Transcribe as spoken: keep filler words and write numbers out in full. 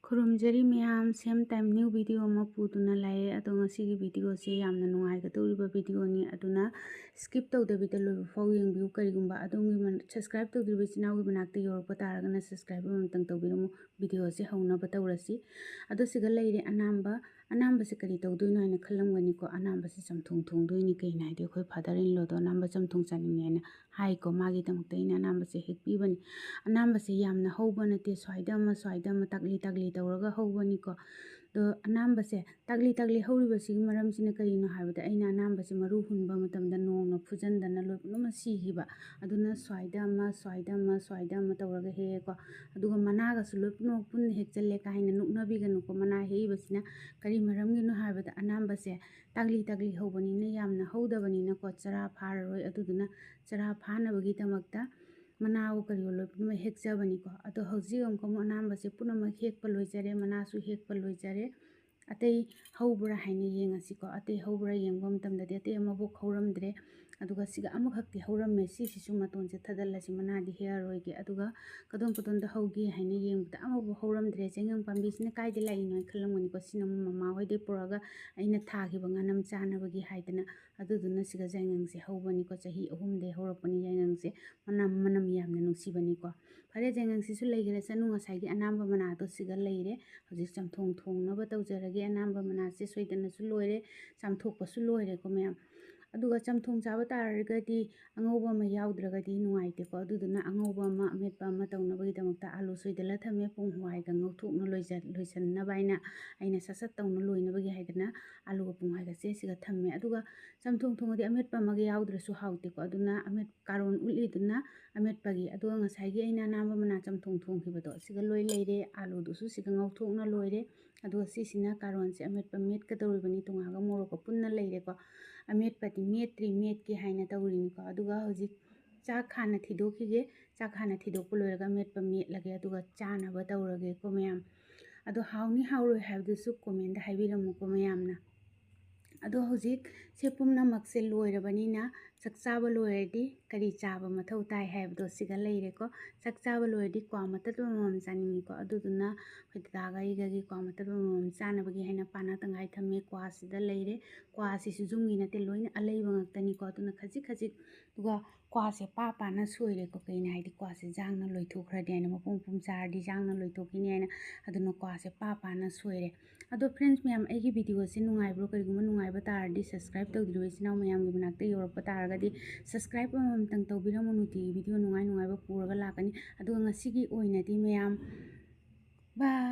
ꯈꯨꯔꯨꯝꯖꯔꯤ ꯃꯌꯥꯝ, same time new video ꯑꯃ ꯄꯨꯗꯨꯅ ꯂꯥꯛꯑꯦ꯫ ꯑꯗꯣ ꯉꯁꯤꯒꯤ videoꯁꯦ ꯌꯥꯝꯅ ꯅꯨꯡꯉꯥꯏꯒꯗꯧꯔꯤꯕ videoꯅꯤ, ꯑꯗꯨꯅ skip ꯇꯧꯗꯕꯤꯗ ꯂꯣꯏꯕ ꯐꯥꯎ ꯌꯦꯡꯕꯤꯌꯨ꯫ ꯀꯔꯤꯒꯨꯝꯕ ꯑꯗꯣꯝꯒꯤ ꯃꯟ-, subscribe ꯇꯧꯗ꯭ꯔꯤꯕ ꯏꯆꯤꯟ ꯏꯅꯥꯎꯒꯤ ꯃꯅꯥꯛꯇ ꯌꯧꯔꯛꯄ ꯇꯥꯔꯒꯅ subscribe ꯑꯃꯇꯪ ꯇꯧꯕꯤꯔꯝꯃꯨ꯫ Videoꯁꯦ ꯍꯧꯅꯕ ꯇꯧꯔꯁꯤ꯫ ꯑꯗꯣ ꯁꯤꯒ ꯂꯩꯔꯦ ꯑꯅꯥꯝꯕ꯫ ꯑꯅꯥꯝꯕꯁꯦ ꯀꯔꯤ ꯇꯧꯗꯣꯏꯅꯣ ꯍꯥꯏꯅ ꯈꯜꯂꯝꯒꯅꯤꯀꯣ꯫ ꯑꯅꯥꯝꯕꯁꯦ ꯆꯝꯊꯣꯡ ꯊꯣꯡꯗꯣꯏꯅꯤ꯫ ꯀꯩꯅꯣ ꯍꯥꯏꯗꯤ ꯑꯩꯈꯣꯏ father in lawꯗꯣ ꯑꯅꯥꯝꯕ ꯆꯝꯊꯣꯡ ꯆꯥꯅꯤꯡꯉꯦꯅ ꯍꯥꯏꯀꯣ꯫ ꯃꯥꯒꯤꯗꯃꯛꯇ ꯑꯩꯅ ꯑꯅꯥꯝꯕꯁꯦ ꯍꯦꯛꯄꯤꯕꯅꯤ꯫ ꯑꯅꯥꯝꯕꯁꯦ ꯌꯥꯝꯅ ꯍꯧꯕ ꯅꯠꯇꯦ, ꯁ꯭ꯋꯥꯏꯗ ꯑꯃ, ꯁ꯭ꯋꯥꯏꯗ ꯑꯃ, ꯇꯥꯛꯂꯤ ꯇꯥꯛꯂꯤ ꯇꯧꯔꯒ ꯍꯧꯕꯅꯤꯀꯣ꯫ ꯑꯗꯣ ꯑꯅꯥꯝꯕꯁꯦ ꯇꯥꯛꯂꯤ ꯇꯥꯛꯂꯤ ꯍꯧꯔꯤꯕꯁꯤꯒꯤ ꯃꯔꯝꯁꯤꯅ ꯀꯔꯤꯅꯣ ꯍꯥꯏꯕꯗ, ꯑꯩꯅ ꯑꯅꯥꯝꯕꯁꯦ ꯃꯔꯨ ꯍꯨꯟꯕ ꯃꯇꯝꯗ ꯅꯣꯡꯅ ꯐꯨꯖꯟꯗꯅ ꯂꯣꯏ ꯄꯨꯝꯅꯃꯛ ꯁꯤꯈꯤꯕ꯫ ꯑꯗꯨꯅ ꯁ꯭ꯋꯥꯏꯗ ꯑꯃ, ꯁ꯭ꯋꯥꯏꯗ ꯑꯃ, ꯁ꯭ꯋꯥꯏꯗ ꯑꯃ ꯇꯧꯔꯒ ꯍꯦꯛꯑꯦꯀꯣ꯫ ꯑꯗꯨꯒ ꯃꯅꯥꯒꯁꯨ ꯂꯣꯏ ꯄꯨꯝꯅꯃꯛ ꯄꯨꯟꯅ ꯍꯦꯛꯆꯜꯂꯦ ꯀꯥꯏꯅ ꯅꯣꯛꯅꯕꯤꯒꯅꯨꯀꯣ꯫ ꯃꯅꯥ ꯍꯦꯛꯏꯕꯁꯤꯅ ꯀꯔꯤ ꯃꯔꯝꯒꯤꯅꯣ ꯍꯥꯏꯕꯗ, ꯑꯅꯥꯝꯕꯁꯦ ꯇꯥꯛꯂꯤ ꯇꯥꯛꯂꯤ ꯍꯧꯕꯅꯤꯅ ꯌꯥꯝꯅ ꯍꯧꯗꯕꯅꯤꯅꯀꯣ, ꯆꯔꯥ ꯐꯥꯔꯔꯣꯏ꯫ ꯑꯗꯨꯗꯨꯅ ꯆꯔꯥ ꯐꯥꯅꯕꯒꯤꯗꯃꯛꯇ ꯃꯅꯥꯋꯣ ꯀꯔꯤꯋꯣ ꯂꯣꯏ ꯄꯨꯝꯅꯃꯛ ꯍꯦꯛꯆꯕꯅꯤꯀꯣ꯫ ꯑꯗꯣ ꯍꯧꯖꯤꯛ ꯑꯃꯨꯛꯀ ꯑꯃꯨꯛ ꯑꯅꯥꯝꯕꯁꯦ ꯄꯨꯝꯅꯃꯛ ꯍꯦꯛꯄ ꯂꯣꯏꯖꯔꯦ, ꯃꯅꯥꯁꯨ ꯍꯦꯛꯄ ꯂꯣꯏꯖꯔꯦ꯫ ꯑꯇꯩ ꯍꯧꯕ꯭ꯔꯥ ꯍꯥꯏꯅ ꯌꯦꯡꯉꯁꯤꯀꯣ꯫ ꯑꯇꯩ ꯍꯧꯕ꯭ꯔꯥ ꯌꯦꯡꯕ ꯃꯇꯝꯗꯗꯤ ꯑꯇꯩ ꯑꯃꯐꯥꯎ ꯍꯧꯔꯝꯗ꯭ꯔꯦ꯫ ꯑꯗꯨꯒ ꯁꯤꯒ ꯑꯃꯈꯛꯇꯤ ꯍꯧꯔꯝꯃꯦ꯫ ꯁꯤꯁꯤꯁꯨ ꯃꯇꯣꯟꯁꯦ ꯊꯥꯗꯠꯂꯁꯤ, ꯃꯅꯥꯗꯤ ꯍꯦꯛꯑꯔꯣꯏꯒꯦ꯫ ꯑꯗꯨꯒ ꯀꯗꯣꯝ ꯀꯗꯣꯝꯗ ꯍꯧꯒꯦ ꯍꯥꯏꯅ ꯌꯦꯡꯕꯗ ꯑꯃꯐꯥꯎ ꯍꯧꯔꯝꯗ꯭ꯔꯦ꯫ ꯆꯦꯡꯒꯪ ꯄꯥꯝꯕꯤꯁꯤꯅ ꯀꯥꯏꯗ ꯂꯥꯛꯏꯅꯣ ꯍꯥꯏꯅ ꯈꯜꯂꯝꯒꯅꯤꯀꯣ꯫ ꯁꯤꯅ ꯑꯃꯨꯛ ꯃꯃꯥ ꯍꯣꯏꯗꯩ ꯄꯨꯔꯛꯑꯒ ꯑꯩꯅ ꯊꯥꯈꯤꯕ ꯉꯥꯅꯝ ꯆꯥꯅꯕꯒꯤ ꯍꯥꯏꯗꯅ꯫ ꯑꯗꯨꯗꯨꯅ ꯁꯤꯒ ꯌꯥꯏꯉꯪꯁꯦ ꯍꯧꯕꯅꯤꯀꯣ꯫ ꯆꯍꯤ ꯑꯍꯨꯝꯗꯩ ꯍꯧꯔꯛꯄꯅꯤ ꯌꯥꯏꯉꯪꯁꯦ꯫ ꯃꯅꯝ, ꯃꯅꯝ ꯌꯥꯝꯅ ꯅꯨꯡꯁꯤꯕꯅꯤꯀꯣ꯫ ꯐꯔꯦ, ꯌꯥꯏꯉꯪꯁꯤꯁꯨ ꯂꯩꯈ꯭ꯔꯁꯅꯨ꯫ ꯉꯁꯥꯏꯒꯤ ꯑꯅꯥꯝꯕ ꯃꯅꯥꯗꯣ ꯁꯤꯒ ꯂꯩꯔꯦ꯫ ꯍꯧꯖꯤꯛ ꯆꯝꯊꯣꯡ ꯊꯣꯡꯅꯕ ꯇꯧꯖꯔꯒꯦ꯫ ꯑꯅꯥꯝꯕ ꯃꯅꯥꯁꯦ ꯁꯣꯏꯗꯅꯁꯨ ꯂꯣꯏꯔꯦ, ꯆꯥꯝꯊꯣꯛꯄꯁꯨ ꯂꯣꯏꯔꯦꯀꯣ ꯃꯌꯥꯝ꯫ ꯑꯗꯨꯒ ꯆꯝꯊꯣꯡ ꯆꯥꯕ ꯇꯥꯔꯒꯗꯤ ꯑꯉꯧꯕ ꯑꯃ ꯌꯥꯎꯗ꯭ꯔꯒꯗꯤ ꯅꯨꯡꯉꯥꯏꯇꯦꯀꯣ꯫ ꯑꯗꯨꯗꯨꯅ ꯑꯉꯧꯕ ꯑꯃ, ꯑꯃꯦꯠꯄ ꯑꯃ ꯇꯧꯅꯕꯒꯤꯗꯃꯛꯇ ꯑꯥꯂꯨ ꯁꯣꯏꯗꯅ ꯊꯝꯃꯦ꯫ ꯄꯣꯡ ꯍꯋꯥꯏꯒ ꯉꯧꯊꯣꯛꯅ ꯂꯣꯏꯖ-, ꯂꯣꯏꯁꯟꯅꯕ ꯍꯥꯏꯅ ꯑꯩꯅ ꯁꯠ ꯁꯠ ꯇꯧꯅ ꯂꯣꯏꯅꯕꯒꯤ ꯍꯥꯏꯗꯅ ꯑꯥꯂꯨꯒ ꯄꯣꯡ ꯍꯋꯥꯏꯒꯁꯦ ꯁꯤꯒ ꯊꯝꯃꯦ꯫ ꯑꯗꯨꯒ ꯆꯝꯊꯣꯡ ꯊꯣꯡꯉꯗꯤ ꯑꯃꯦꯠꯄ ꯑꯃꯒ ꯌꯥꯎꯗ꯭ꯔꯁꯨ ꯍꯥꯎꯇꯦꯀꯣ꯫ ꯑꯗꯨꯅ ꯑꯃꯦꯠ-, ꯀꯥꯔꯣꯟ ꯎꯠꯂꯤꯗꯨꯅ ꯑꯃꯦꯠꯄꯒꯤ꯫ ꯑꯗꯨꯒ ꯉꯁꯥꯏꯒꯤ ꯑꯩꯅ ꯑꯅꯥꯝꯕ ꯃꯅꯥ ꯆꯝꯊꯣꯡ ꯊꯣꯡꯈꯤꯕꯗꯣ ꯁꯤꯒ ꯂꯣꯏ ꯂꯩꯔꯦ꯫ ꯑꯥꯂꯨꯗꯨꯁꯨ ꯁꯤꯒ ꯉꯧꯊꯣꯛꯅ ꯂꯣꯏꯔꯦ꯫ ꯑꯗꯨꯒ ꯁꯤꯁꯤꯅ ꯀꯥꯔꯣꯟꯁꯦ ꯑꯃꯦꯠꯄ ꯃꯦꯠꯀꯗꯧꯔꯤꯕꯅꯤꯀꯣ꯫ ꯉꯥꯒ ꯃꯣꯔꯣꯛꯀ ꯄꯨꯟꯅ ꯂꯩꯔꯦꯀꯣ꯫ ꯑꯃꯦꯠꯄꯗꯤ ꯃꯦꯠꯇ꯭ꯔꯤ, ꯃꯦꯠꯀꯦ ꯍꯥꯏꯅ ꯇꯧꯔꯤꯅꯤꯀꯣ꯫ ꯑꯗꯨꯒ ꯍꯧꯖꯤꯛ ꯆꯥꯛ ꯍꯥꯟꯅ ꯊꯤꯗꯣꯛꯈꯤꯒꯦ꯫ ꯆꯥꯛ ꯍꯥꯟꯅ ꯊꯤꯗꯣꯛꯄ ꯂꯣꯏꯔꯒ ꯑꯃꯦꯠꯄ ꯃꯦꯠꯂꯒꯦ, ꯑꯗꯨꯒ ꯆꯥꯅꯕ ꯇꯧꯔꯒꯦꯀꯣ ꯃꯌꯥꯝ꯫ ꯑꯗꯣ ꯍꯥꯎꯅꯤ ꯍꯥꯎꯔꯣꯏ ꯍꯥꯏꯕꯗꯨꯁꯨ commentꯗ ꯍꯥꯏꯕꯤꯔꯝꯃꯨꯀꯣ ꯃꯌꯥꯝꯅ꯫ ꯑꯗꯣ ꯍꯧꯖꯤꯛ ꯁꯦ ꯄꯨꯝꯅꯃꯛꯁꯦ ꯂꯣꯏꯔꯕꯅꯤꯅ, ꯆꯥꯛ ꯆꯥꯕ ꯂꯣꯏꯔꯗꯤ ꯀꯔꯤ ꯆꯥꯕ ꯃꯊꯧ ꯇꯥꯏ ꯍꯥꯏꯕꯗꯣ ꯁꯤꯗ ꯂꯩꯔꯦꯀꯣ꯫ ꯆꯥꯛ ꯆꯥꯕ ꯂꯣꯏꯔꯗꯤ ꯀ꯭ꯋꯥ ꯃꯇꯠꯄ ꯑꯃꯃꯝ ꯆꯥꯅꯤꯡꯉꯤꯀꯣ꯫ ꯑꯗꯨꯗꯨꯅ ꯑꯩꯈꯣꯏ ꯗꯗꯥꯒ ꯑꯩꯒꯒꯤ ꯀ꯭ꯋꯥ ꯃꯇꯠꯄ ꯑꯃꯃꯝ ꯆꯥꯅꯕꯒꯤ ꯍꯥꯏꯅ ꯄꯥꯅ ꯇꯪꯈꯥꯏ ꯊꯝꯃꯦ꯫ ꯀ꯭ꯋꯥꯁꯤꯗ ꯂꯩꯔꯦ꯫ ꯀ꯭ꯋꯥꯁꯤꯁꯨ ꯌꯨꯝꯒꯤ ꯅꯠꯇꯦ, ꯂꯣꯏꯅ ꯑꯂꯩꯕ ꯉꯥꯛꯇꯅꯤꯀꯣ꯫ ꯑꯗꯨꯅ ꯈꯖꯤꯛ ꯈꯖꯤꯛ, ꯑꯗꯨꯒ ꯀ꯭ꯋꯥꯁꯦ ꯄꯥ ꯄꯥꯅ ꯁꯣꯏꯔꯦꯀꯣ꯫ ꯀꯩꯅꯣ ꯍꯥꯏꯗꯤ ꯀ꯭ꯋꯥꯁꯦ ꯖꯥꯡꯅ ꯂꯣꯏꯊꯣꯛꯈ꯭ꯔꯗꯤ ꯍꯥꯏꯅ, ꯃꯄꯨꯝ ꯄꯨꯝ ꯆꯥꯔꯗꯤ ꯖꯥꯡꯅ ꯂꯣꯏꯊꯣꯛꯈꯤꯅꯤ ꯍꯥꯏꯅ꯫ ꯑꯗꯨꯅ ꯀ꯭ꯋꯥꯁꯦ ꯄꯥ ꯄꯥꯅ ꯁꯣꯏꯔꯦ꯫ ꯑꯗꯣ friends ꯃꯌꯥꯝ, ꯑꯩꯒꯤ video ꯁꯦ ꯅꯨꯡꯉꯥꯏꯕ꯭ꯔꯣ? ꯀꯔꯤꯒꯨꯝꯕ ꯅꯨꯡꯉꯥꯏꯕ ꯇꯥꯔꯗꯤ, subscribe ꯇꯧꯗ꯭ꯔꯤꯕ ꯏꯆꯤꯟ ꯏꯅꯥꯎ ꯃꯌꯥꯝꯒꯤ ꯃꯅꯥꯛꯇ ꯌꯧꯔꯛꯄ ꯇꯥꯔꯒꯗꯤ, subscribe ꯑꯃꯃꯝꯇꯪ ꯇꯧꯕꯤꯔꯝꯃꯨ꯫ ꯅꯨꯡꯇꯤꯒꯤ video ꯅꯨꯡꯉꯥꯏ ꯅꯨꯡꯉꯥꯏꯕ ꯄꯨꯔꯒ ꯂꯥꯛꯀꯅꯤ꯫ ꯑꯗꯨꯒ ꯉꯁꯤꯒꯤ ꯑꯣꯏꯅꯗꯤ ꯃꯌꯥꯝ, bye꯫